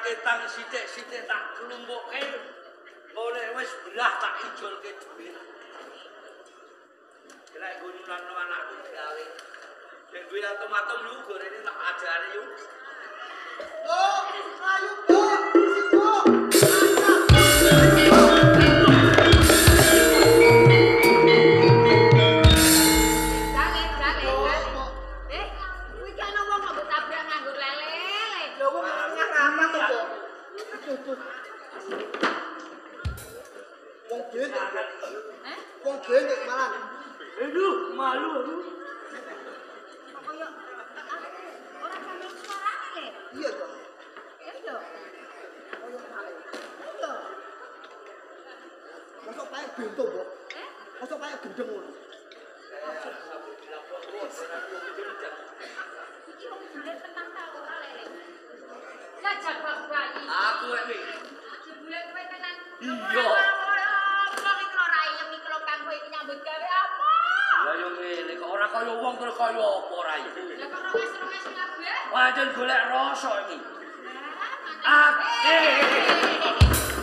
ketang sithik-sithik tak klumpukke. Oleh wis belah tak ijolke dhuwit. Kira nggo nyunatno anakku gawe. Nek duwe atom-atom lu gorene tak ajari yuk. Oh, ayo, Bu. Sibuk. Wong gendek. Wong gendek malah. Aduh, malu aku. Kok koyo ora sampe suarane le. Iya to. Ya lho. Koyo kae. Iya. Mosok pae bento, Mbok. Eh? Mosok pae gendeng ngono. Iki wong jebule tenang ta ora lele. Jajal bali. Aku iki. Jebule kowe tenan. Iya. Wong iki ora ayem iki lho Kang kowe iki nyambut gawe apa? Lah yo ngene kok ora kaya wong terus kaya apa ora iki. Lah kok ronges-ronges kabeh? Pancen golek rasa iki. Ake.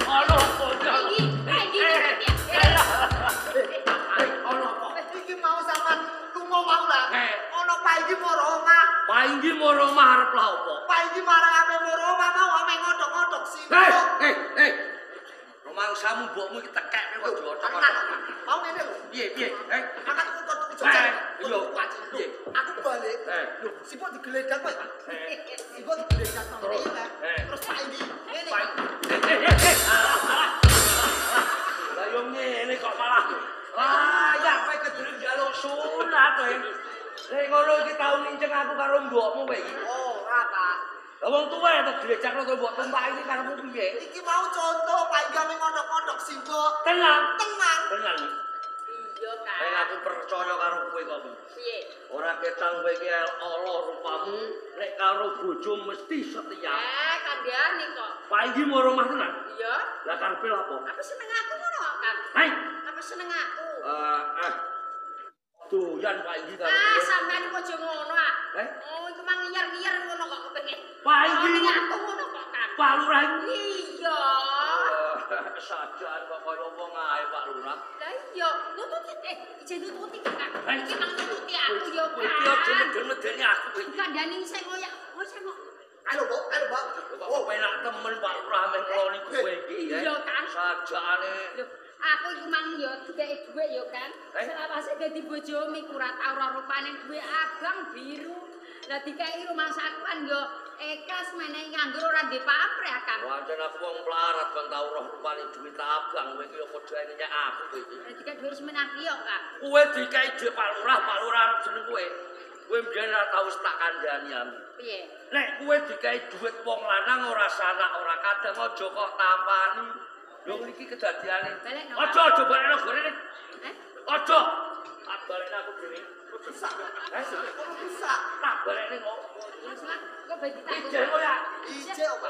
Ono apa? Iki, iki. Ono apa? Iki mau sampean lunga mau lah. Ono Pak iki moro omah. Pak iki moro omah arep lha apa? Pak iki marang ame moro omah mau ame ngodhok-ngodhok sing. Hei, Rumangsamu mbokmu iki tekek kok diothok-othok. Mau ngene lho. Piye piye? Hei, aku tuku jajan. Iya, piye? Aku balik. Lho, sipuk digeledak kowe. Sipuk digeledak nang terus. Terus Pak iki ngene. Lah yo ngene kok malah. Wah, ya kowe kedurung njaluk sunat kowe. Nek ngono iki tau nginceng aku karo mbokmu kowe iki. Ora, Pak. Lah wong tuwa to glecak to mbok tumpak iki karepmu piye? Iki mau contoh Pak iki ame ngodhok-ngodhok simbok. Tenang, tenang. Tenang. Iya, Kak. Nek aku percaya karo kowe kok. Piye? Ora ketang kowe iki ala rupamu, nek karo bojo mesti setia. Kandhane kok. Pak iki moro omah tenan? Iya. Lah karepe lha apa? Apa seneng aku ngono kok, Kang? Hei. Apa seneng aku? Doyan Pak iki karo. Ah, sampean kok aja ngono ah. Eh? Oh, iku mang ngiyar-ngiyar ngono kok kepengin. Pak iki aku ngono kok, Kang. Pak Lurah iku. Iya. Sajaan kok kaya wong ae Pak Lurah. Lah iya, nututi ije nututi Kang. Iki mang nututi aku ya, Kang. Iki aja meden-medeni aku kowe. Kandhani sing koyo oh sing kok. Ayo, Mbok, ayo, Mbok. Kok penak temen Pak Lurah meh ngeloni kowe iki. Iya, Kang. Sajaane. Aku iku mang ya dikeki dhuwit ya, Kang. Selawase dadi bojomu iku ora tau ora rupane dhuwit abang biru. Lah dikeki rumangsaku kan ya ikhlas menehi nganggur ora ndek pamrih, Kang. Pancen aku wong melarat kon tau roh rupane dhuwit abang kowe iki padha nyek aku kowe iki. Lah dikeki dhuwit semen akeh ya, Kang. Kowe dikeki dhuwit Pak Lurah, Pak Lurah arep jeneng kowe. Kowe mbiyen ora tau tak kandhani aku. Piye? Nek kowe dikeki dhuwit wong lanang ora sanak ora kadang aja kok tampani. Lho niki kedadiane. Aja aja balekno gorene. Eh? Aja. Tak balekno aku dhewe. Rusak. Eh, kok rusak. Tak balekne kok. Wis lah, kok ben ditanggung. Ije kok ya. Ije kok.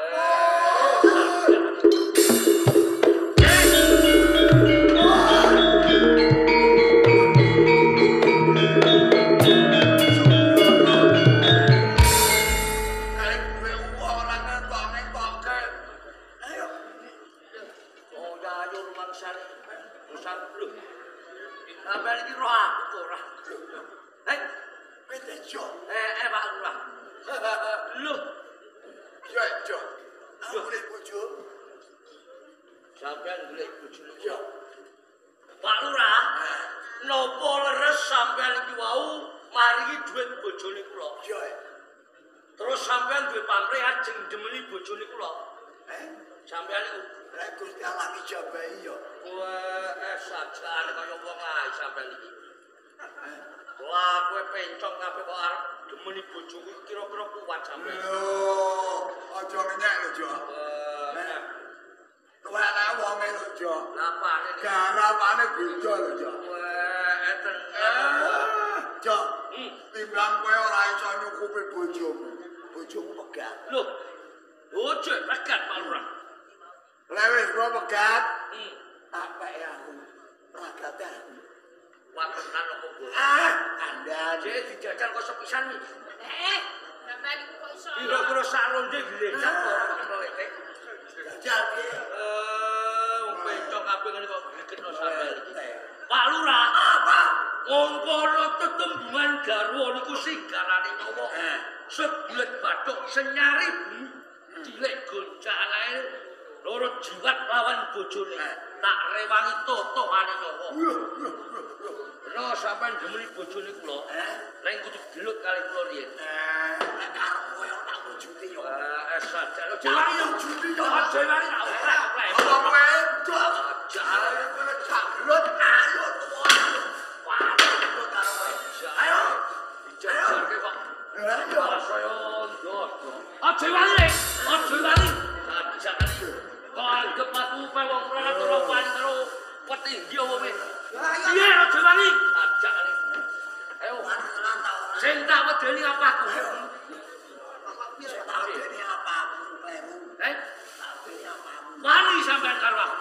Sampeyan iku kok iso. Kira-kira sak ronde glecak ora kok mlete. Wong kono tetembungan garwa niku sigarane nyawa. Sebulet bathuk senyari cilik goncang ae loro jiwat lawan bojone. Tak rewangi totohane nyawa. Lho sampean demeni bojone kula. Nek kudu gelut kali kula riyen. Nek karo kowe ora wujude yo. Saja. Aja wani yo. Aja wani tak ora. Apa kowe dok? Jare kowe tak gelut ayo tuwa. Wah, karo kowe. Ayo. Dijajarke kok. Ayo. Saya ndos. Aja wani. Aja wani. Aja wani. Kok anggep aku kowe wong ora ora wani karo petinggi apa kowe? Piye aja wani? Aja wani. Ayo. Sing tak wedeni apa aku? Sing tak wedeni apa aku kleru. Tak wedeni apa aku. Wani sampean karo aku.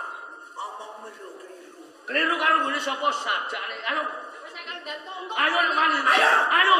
Omongmu lho keliru. Keliru karo nggone sapa sajane? Ayo. Wis karo gantung. Ayo wani. Ayo. Ayo.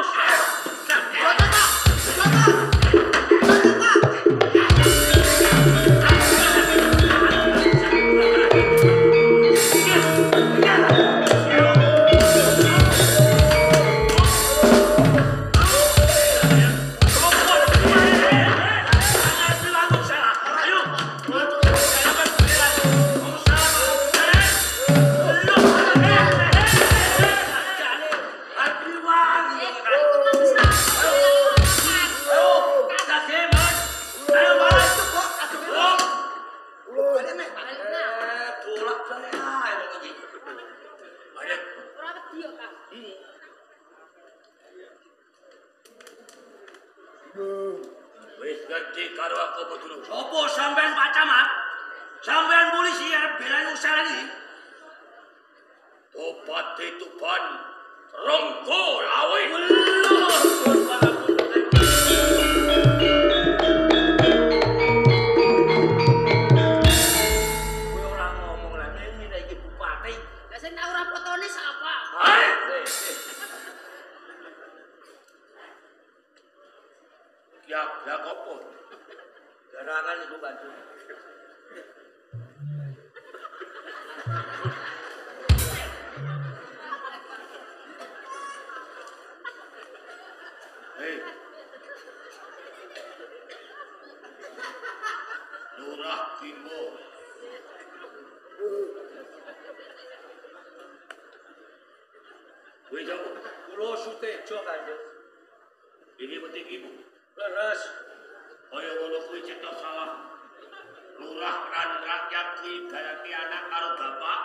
Wis ngerti karo aku apa durung? Sopo sampean Pak Camat? Sampean polisi arep belani usaha iki? Bupati Tuban Ronggo Lawe. Kowe ora ngomong lah ngene iki bupati. Lah sing tak ora fotone sapa? Ya, lah apa? Garangan iku Kanjeng. Hei. Lurah Bimo. Kowe sapa? Kula Sutejo Kanjeng. Iki penting ibu. Leres. Kaya ngono kuwi cetha salah. Lurah lan rakyat kuwi ibarate anak karo bapak.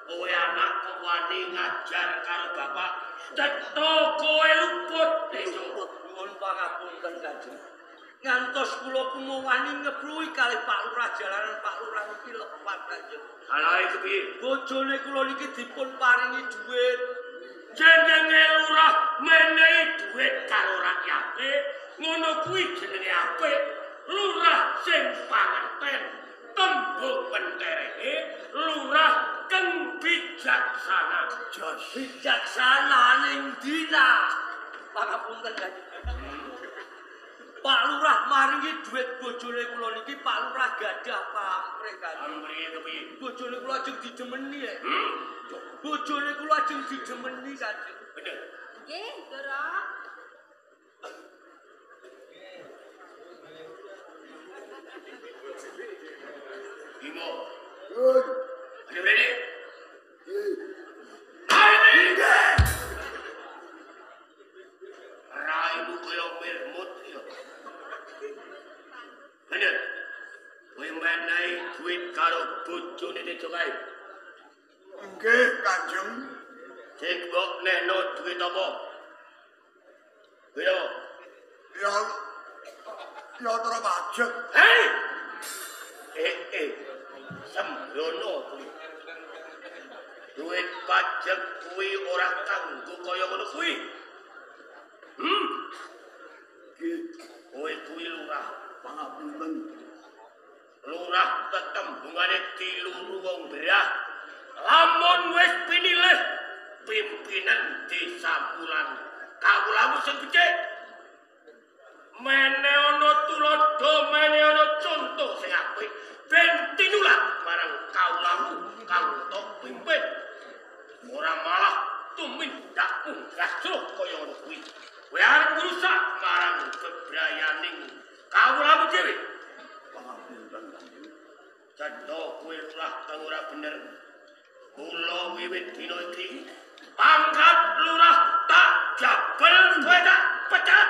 Kowe anak kok wani ngajar karo bapak. Cetha kowe luput, Tejo. Nyuwun pangapunten Kanjeng. Ngantos kula wani ngebluhi kalih Pak Lurah jalaran Pak Lurah niki lepat Kanjeng. Salahe kepiye? Bojone kula niki dipun paringi dhuwit. Jenenge lurah menehi dhuwit karo rakyate. Ngono kuwi jenenge apik. Lurah sing pangerten tembung penterehe, lurah kang bijaksana. Jos bijaksana ning dina. Pangapunten Kanjeng. Pak Lurah maringi dhuwit bojone kula niki Pak Lurah gadah pamrih Kanjeng. Pamrihe kepiye? Bojone kula ajeng didemeni. Bojone kula ajeng didemeni Kanjeng. Bener. Nggih, Ndara. Bimo. Ayo rene. Ayo. Raimu kaya mirmut ya. Bener. Kowe menehi duit karo bojone Tejo kae. Nggih, Kanjeng. Sing mbok nehno duit apa? Duit apa? Ya ya ora pajak. Hei. Sembrono kuwi. Duit pajak kuwi ora kanggo kaya ngono kuwi. Nggih, kowe kuwi lurah. Pangapunten. Lurah tetembungane diluru wong berah. Lamun wis pinilih pimpinan desa Pulan. Kawulamu sing becik. Mene ana tuladha, mene ana conto sing apik ben tinulat marang kawulamu kang tok pimpin. Ora malah tumindak Cetha kowe lurah kang ora bener. Kula wiwit dina iki pangkat lurah tak jabel kowe tak pecat.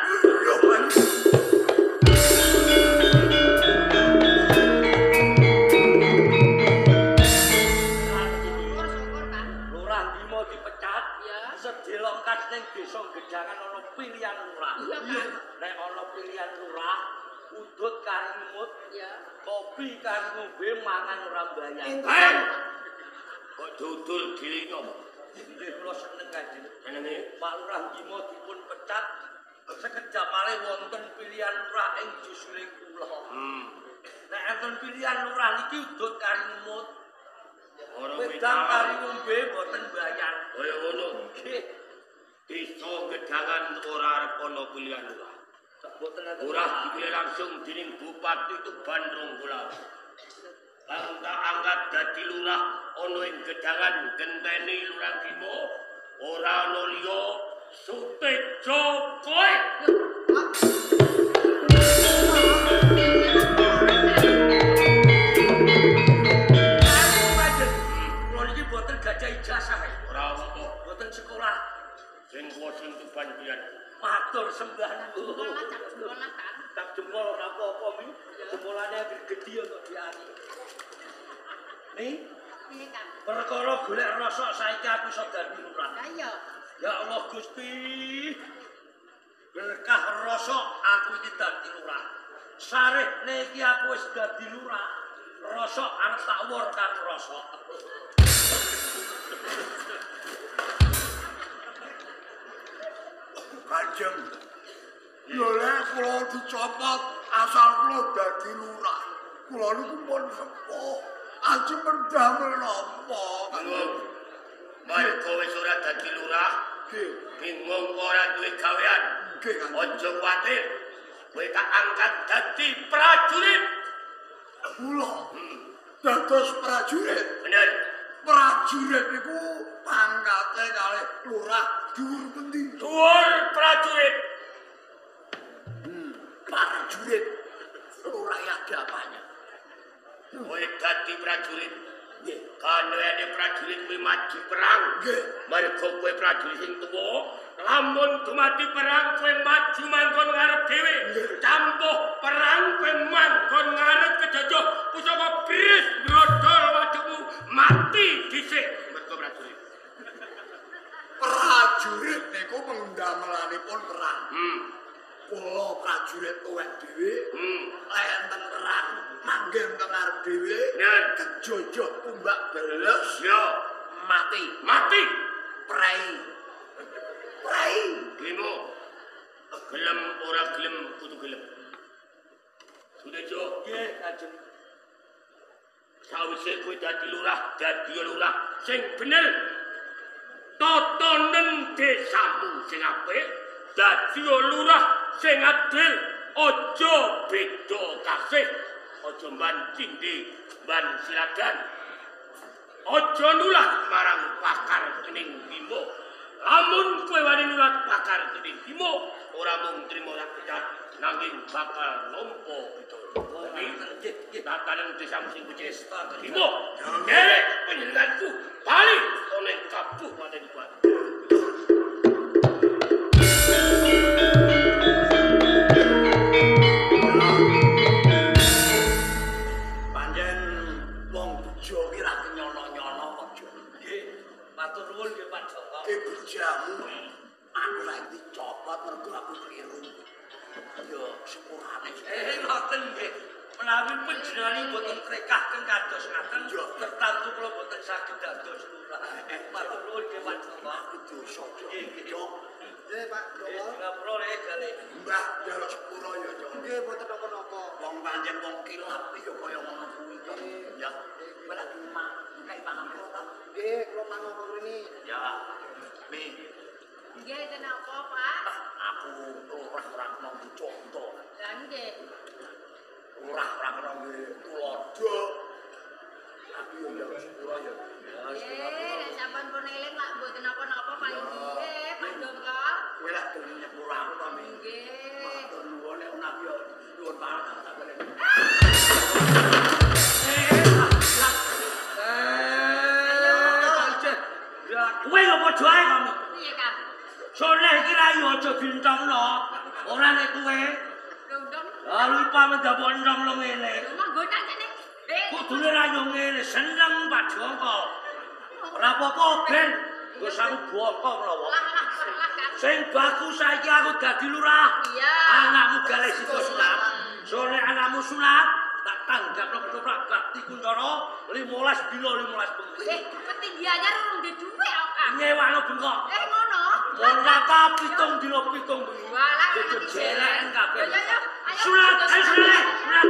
Syukur, Kang. Lurah Bimo dipecat. Ya. Sedelok kas ning desa Gedangan ana pilihan lurah. Iya, Kang. Nek ana pilihan lurah, udut karo ngemut, Ya. kopi karo ngombe, mangan ora mbayar. Hei! Kok dudul diri ngopo? Nggih kula seneng Kanjeng. Senenge? Pak Lurah Bimo dipun pecat sekejap malih wonten pilihan lurah ing jusure kula. Nek enten pilihan lurah niki udut karo ngemut, Ora wedang karo ngombe mboten mbayar. Kaya ngono. Nggih, Desa Gedangan ora arep ana pilihan lurah. mboten enten. Lurah dipilih langsung dening Bupati Tuban Ronggola. Kang tak angkat dadi lurah ana ing Gedangan genteni Lurah Bimo, ora ana liya Sutejo kowe. Kanjeng, kula niki mboten gajah ijazah. Ora apa-apa. Mboten sekolah. Sing kuwasa Tuban pilihan. Matur sembah nuwun. Jempol lah, cap jempol lah, Kang. Tak jempol ora apa-apa mi. Jempolane anggere gedhi kok diani. Nih, Piye, Kang? perkara golek rosok saiki aku iso dadi lurah. Lah iya. Ya Allah Gusti. Berkah rosok aku iki dadi lurah. Sarehne iki aku wis dadi lurah. Rosok arep tak wor karo rosok. Kanjeng. Ya lek kula dicopot asal kula dadi lurah. Kula niku pun sepuh. Ajeng mendamel napa? Bingung. Mergo wis ora dadi lurah, Nggih, bingung ora duwe gawean. nggih Kanjeng. Aja kuwatir. Kowe tak angkat dadi prajurit. Kula dados prajurit. Bener. Prajurit niku pangkate kalih lurah dhuwur pundi? Dhuwur prajurit. Prajurit. Lurah ada apanya? Kowe dadi prajurit. Nggih. Kanene prajurit kuwi maju perang. Nggih. Mergo kowe prajurit sing tuwa, lamun dumadi perang kowe maju manggon ngarep dhewe. Campuh perang kowe manggon ngarep kejojoh pusaka bris brodol wajahmu mati dhisik mergo prajurit. Prajurit niku pendamelanipun perang. Kula prajurit tuwek dhewe. Lek enten perang manggih teng ngarep dhewe. Bener. Kejojoh tumbak beles Yo, mati. mati. Prei. Prei. Bimo. Gelem ora gelem kudu gelem. Sudejo, Nggih, Kanjeng. sawise kowe dadi lurah, dadi lurah sing bener. Totonen desamu sing apik, dadi lurah sing adil, aja beda kasih, aja mban cindhi, mban siladan. Aja nulak marang pakar kening Bimo. Lamun kowe wani nulak pakar kening Bimo, ora mung trimo rakyat, nanging bakal nampa pitulung. Nggih, nggih. Tatanan desamu sing becik. Bimo, nderek panjenenganku bali ana ing kabupaten Tuban. Pancen wong bejo ki ra kenyono-nyono kok. Jo. Nggih. Matur nuwun nggih Pak Joko. Ki bejamu aku ra dicopot mergo aku keliru. Yo sepurane. Ngoten nggih. Menawi panjenengan mboten trekahken kados ngaten, tertantu kula mboten saged dados lurah. Matur nuwun nggih Pak Joko. Aku dosa. Jo. Nggih. Jo. Nggih, Pak Nggih, Joko. ngapura le gale. Mbah njaluk sepuro ya, Jo. Nggih, mboten napa-napa. Wong pancen wong kilap iki ya kaya ngono kuwi to. Ya. Kowe lagi mak kae pangan kula ta? Nggih, kula mangan mrene. Ya. Nih, Nggih, kenapa, Pak? aku lurah ora kena dicontoh. Lah nggih. Lurah ora kena tulodo. Aku yo njaluk sepuro ya. Nggih, nek sampean pun eling lak mboten napa-napa Pak iki. Nggih, Pak Dongkol. Kowe lak gelem nyepuro aku to, Mi. Nggih. Matur nuwun nek ana yo nyuwun banget tak balen. aja dintongno. Ora nek kowe. Lho, Lalu pamen dapok entong lo ngene. Lho manggonan jane. Kudune ra yo ngene, seneng Pak Joko. Ora apa-apa ben, nggo sangu bokong menawa. Lah lah lah kan. Sing bagus saiki aku dadi lurah. Iya. Anakmu gale sida sunat. Sore anakmu sunat, tak tanggapno ketoprak Bakti Kuncoro 15 dina 15 bengi. Petinggiannya urung duwe dhuwit kok, Kang. Nyewakno bengkok. Ngono. Monata 7 dina 7 bengi. Walah, Kudu jeleken kabeh. Ya ya, ayo. Sunat, ayo sunat, sunat.